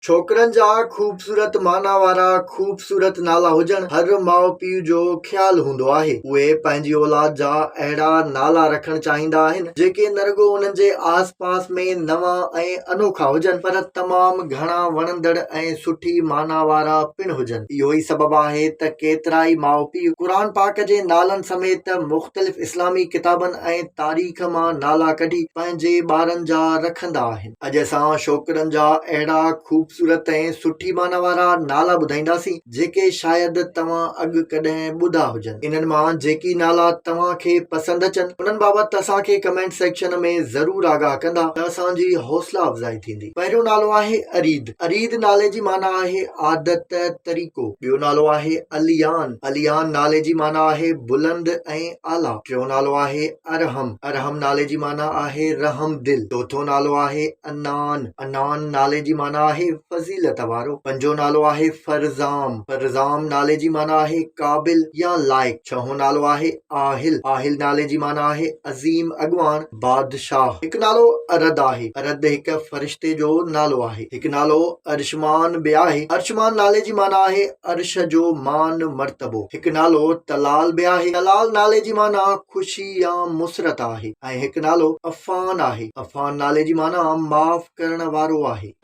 ڇوڪرن جا خوبصورت معنيٰ وارا خوبصورت نالا هجڻ هر ماء پيء جو خيال هوندو آهي. اهي پنهنجي اولاد جا اهڙا نالا رکڻ چاهيندا آهن، جيڪي نه رڳو انهن جي آس پاس ۾ نوان ۽ انوکا هجن، پر تمام گهڻا وڻندڙ ۽ سٺي معنيٰ وارا پڻ هجن. اهو ئي سبب آهي ته ڪيترائي ماء پيء قرآن پاڪ جي نالن سميت مختلف اسلامي ڪتابن ۽ تاريخ مان نالا ڪڍي پنهنجي ٻارن جا رکندا آهن. اڄ اسان شوڪرن جا اهڙا خوبصورت ۽ سٺي معنيٰ وارا نالا ٻڌائينداسين، جيڪي شايد توهان اڳ ڪڏهن ٻڌا هجن. انهن مان جيڪي نالا توهان کي پسند اچن، انهن بابت اسان کي ڪمينٽ سيڪشن ۾ ضرور آگاهه ڪندا ته اسان جي حوصلا افزائي ٿيندي. پهريون نالو آهي اريد. اريد نالي جي معنيٰ آهي عادت، طريقو. ٻيو نالو آهي عليان. عليان نالي جي معنيٰ آهي بلند ۽ اعليٰ. ٽيون نالو آهي ارحم، ارحم نالي جي معنيٰ آهي رحم دل. چوٿون نالو آهي عنان، عنان نالي جي معنيٰ آهي فضيلت وارو. پنجون نالو آهي فرزام، فرزام نالي جي معنيٰ آهي قابل يا لائق. ڇهون نالو آهي آهل، آهل نالي جي معنيٰ آهي عظيم اڳواڻ، بادشاهه. هڪ نالو ارد آهي، ارد هڪ فرشتي جو نالو آهي. هڪ نالو ارشمان به آهي، ارشمان نالي جي معنيٰ آهي عرش جو مان مرتبو. هڪ نالو طلال به آهي. طلال نالي جي معنيٰ خوشي يا مسرت آهي ۽ هڪ نالو عفان آهي. عفان نالي جي معنيٰ معاف ڪرڻ وارو آهي.